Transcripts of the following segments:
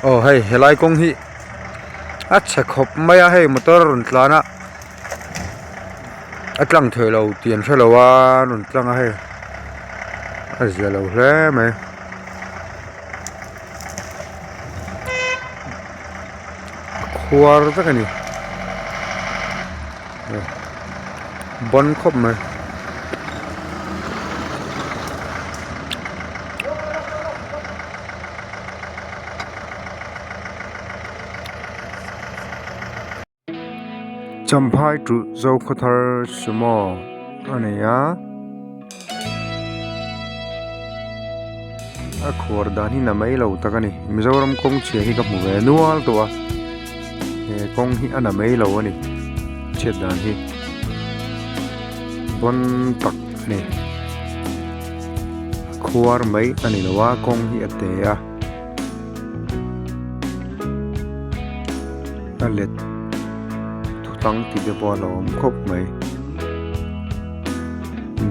Aw hei helai kawng hi a chhe khawp mai a hei motor a rawn tlan a a tlang theih lo tih an hrelo a an rawn tlang a hei a zia lo hle mai. A khuar vek a ni bawn khawp mai. Champhai ṭulh Zokhawthar sumo a nei a a khuar dan hi na mai lo tak a ni Mizoram kawng chhia hi ka hmu ve nual tawh a he kawng hi a na mai lo a ni chhiat dan hi bawn tak a ni a khuar mai a ni lo a kawng hi a te a. A let thutang tih te pawh a lo awm khawp mai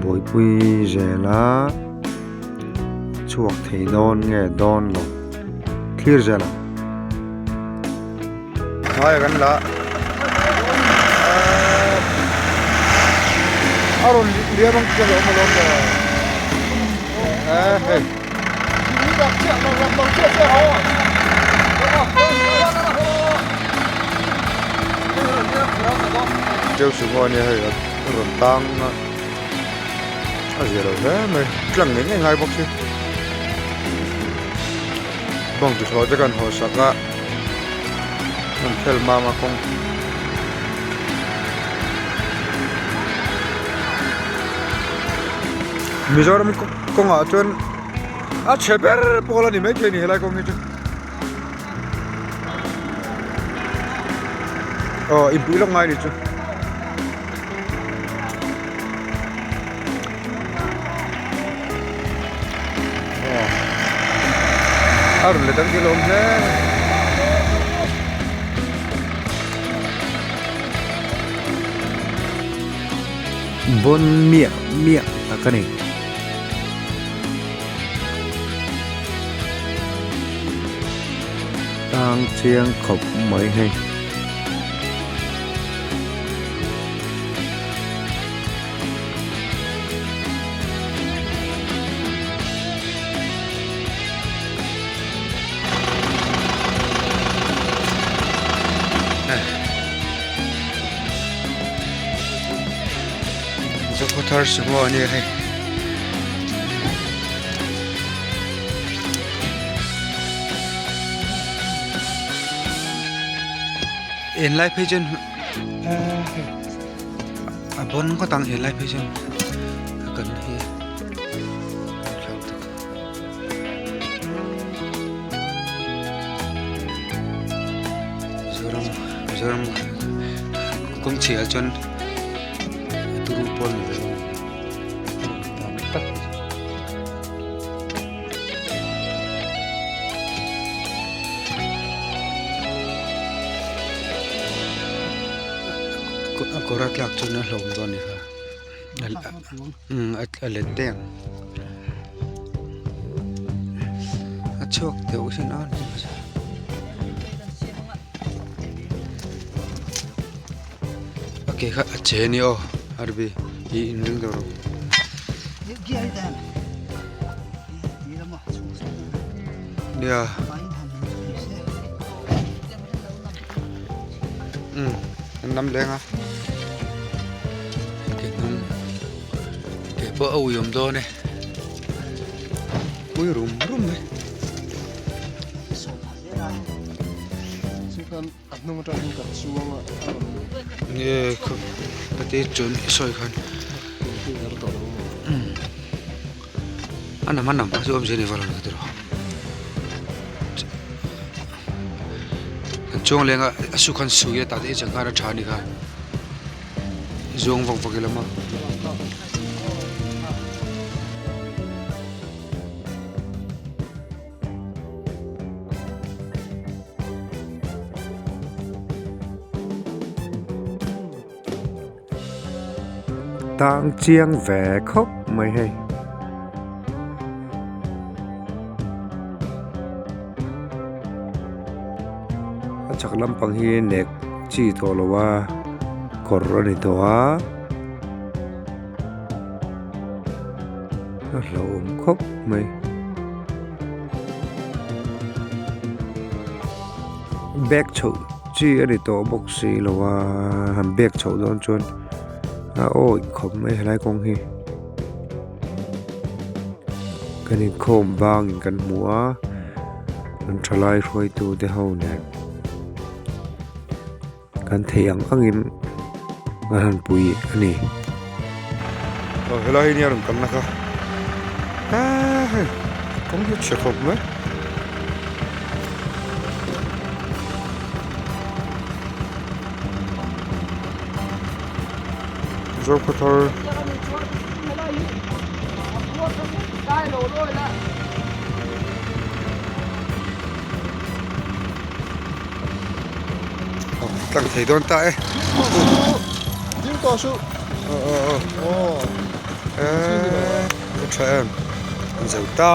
buaipui zel a chhuak thei dawn nge dawn lo thlir zel ang. Hmaiah kan la a rawn liam ang chiah lo awm alawm le hei. Cheu sumo ania hei a rawn tang a a zia lo hle mai tlang ngei ngei ngai bawk si bawng tuthlawh te kan haw sak a. An khel mam a kawng. Mizoram kawngah chuan a chhe ber pawl a ni maithei a ni helai kawng hi chu. Aw inpui lawk ngai a ni chu. A rawn let ang tih a lo awm hle mai. Bawn miah miah tak a ni. Tang chiang khawp mai hei. Zokhawthar sumo a nia hei. Enlai phei chuan a bawn ngawt ang helai phei chuan a kan hi Mizoram Mizoram kawng chhiah chuan a turu pawl ni ve tak. A kawr a tlak chuan a hlawm dawn a ni kha a let daih ang a chhuak deuh hian a a ke kha a che a ni aw arbi i inring deuh rawh. Nia. Umm an lam leng a ke hnung ke pawh a ui awm dawn e pui rum rum mai nge ka ti chuan i sawi khan umm a nam a nam kha chu awmzia nei vak lo tiraw. Kan chuang leng a a su khan sui a tah te hi chang khan a tha a ni kha zawng vak vak ila maw. Tang chiang ve khawp mai hei. lampang hi nek chi tawh lo a kawr a ni tawh a a hlauhawm khawp mai. Bag chhoh chi a ni tawh bawk si lo a han bag chhoh dawn chuan a awih khawp mai helai kawng hi. Kan inkhawm bangin kan hmu a an thalai hruaitu te ho nen kan theih ang angin an han pui a ni. Aw helai hi nia rawn kalna kha eee hei kawng hi a chhe khawp mai. Zokhawthar Tlang thei dawn ta e Aw aw aw Eee a tha em an zo ta.